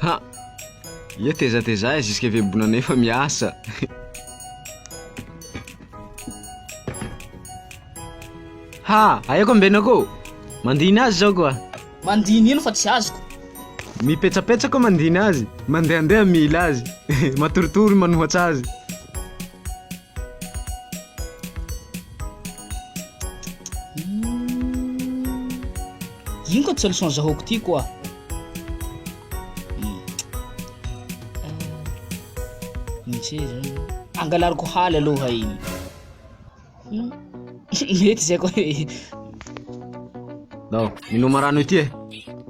Ha! Ia tezatezà jusque vebona nefa miasa. Ha! Aia koa ambenako ô? Mandiny azy zao koa. Mandiny ino fa tsy azoko. Mipetsapetsa koa mandiny azy, mandehandeha mila azy, matoritory manohatra azy. Ino koa ty solution zahoako ty koa? Misy zany. Angalariko haly aloha igny. Mety zay koa e. Ndao, minoma rano ety e.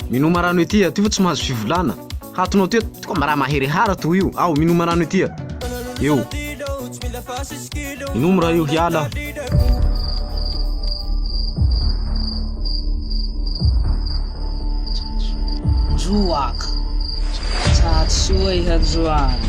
Minoma rano ety e, ty fa tsy mahazo fivolana. Hatonao ty, ty koa mba raha mahery hara toy io. Ao, minoma rano ety e. Eo. Inomy raha io hiala. Njoaka. Tsatsy soa iha njoany.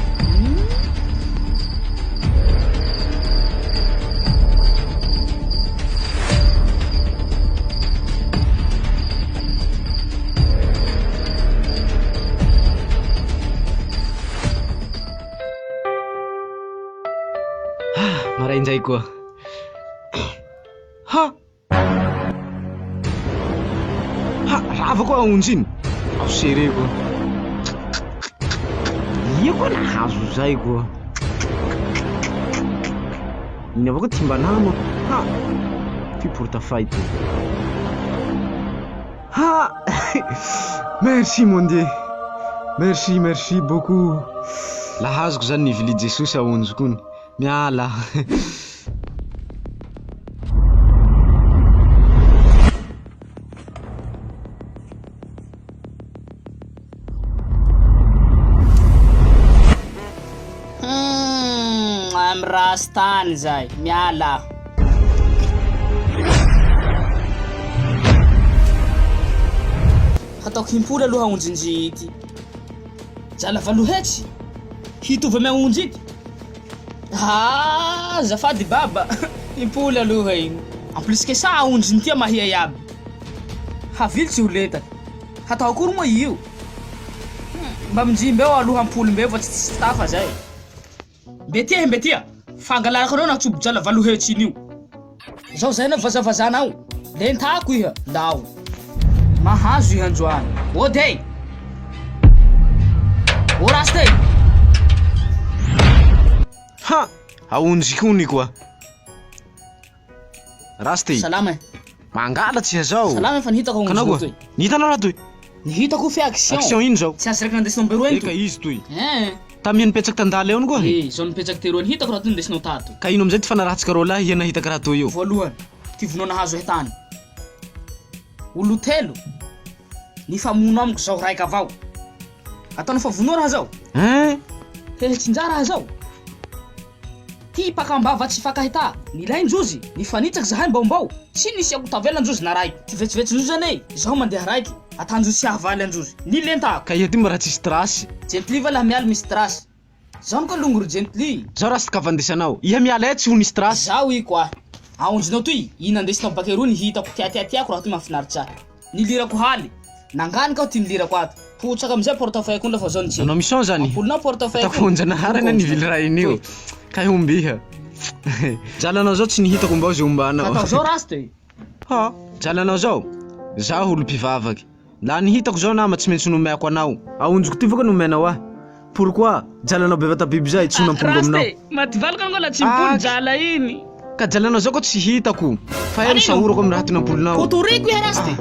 Ah, maraindray koa. Ha! Ha! Rava koa aonjy iny. Ao serré koa. Ia koa nahazo zay koa. Iny avao koa ty mba nama. Ha! Ty portefeuille ty. Ha! Merci mon Dieu. Merci, merci beaucoup. Lahazoko zany ny vilia Jesosy aonjy kony. Miala. Humm am rasy tany zay, miala aho. Hataoko himpoly aloha aonjinjy ity. Jala valo hetsy? Hitovy amy aonjy ity? Haa azafady baba, himpoly aloha igny. En plus que ça aonjiny ity mahia iaby. Havily tsy ho lentany. Hatao akory moa io? Mba minjimba eo aloha ampoly mbeo fa tsy tafa zay. Mbetia he mbetia, fangalarako anao natsobo-jala valo hetsy iny io. Zao zay anao vazavazanao, lentako iha, ndao. Mahazo iha androany. Ody e! Ô rasta e! Ha! Aonjiko ony koa. Rasta e. Salama e. Mangalatsy iha zao. Salama e fa ny hitako Kanao koa. toy. Ny hitanao raha toy. Ny hitako fe action. Action ino zao? Tsy azo raiky nandesinao mberoa iny Eka toy. izy toy. Eh. Tamiha nipetsaky tandala eo iny koa. Eh, zao nipetsaky teroa ny hitako raha toy nindesinao tato. Ka ino amizay ty fanarahantsika roa lahy iha nahita karaha toy io? Voalohany, ty vonoa nahazo ahy tany. Olo telo nifamono amiko zao raika avao. Ataonao fa vonoa raha zao? Hein? Hehe tsinjara raha zao? Ty mpakambava tsy fakahita, nilain-drozy, nifanitsaky zahay mbaombao, tsy nisy ako tavela ndrozy na raiky, ty vetsovetson-drozy anie, zaho mandeha raiky, atandrozy tsy hahavaly androzy, ny lentako. Ka iha ty mba raha tsisy trace. Jently va laha mialy misy trace. Zaho ka longo ry Jently. Zaho raha ka vandesanao. Iha miala eh tsy ho nisy trace. Zaho i koa. Aonjinao toy, i nandesinao baka eroa ny hitako tiatiatiako raha toy mahafinaritra ahy. Nilirako haly. Nanganika aho ty nilirako ato. Potsaka amizay portefeuille ko lafa zao ny Nanao mission zany. Ampolinao portefeuille Ataoko onjanahary anie nivily raha iny io. Kay ombiha. Jalanao zao tsy nihitako mbao ze ombanao. Atao zao rasta e. Ha. Jalanao zao. Zaho olo mpivavaky. Laha nihitako zao nama tsy maintsy nomeko anao. Aonjiko ty va ko nomenao ahy. Pourquoi? Jalanao bevata biby zay tsy ho nampoly aminao. Rasta e. Maty valaka anao la tsy mipoly jala iny. Ka jalanao zao ko tsy hitako. Fa elo sahorako amin'ny raha ty nampolinao. Kotoriko iha rasta e.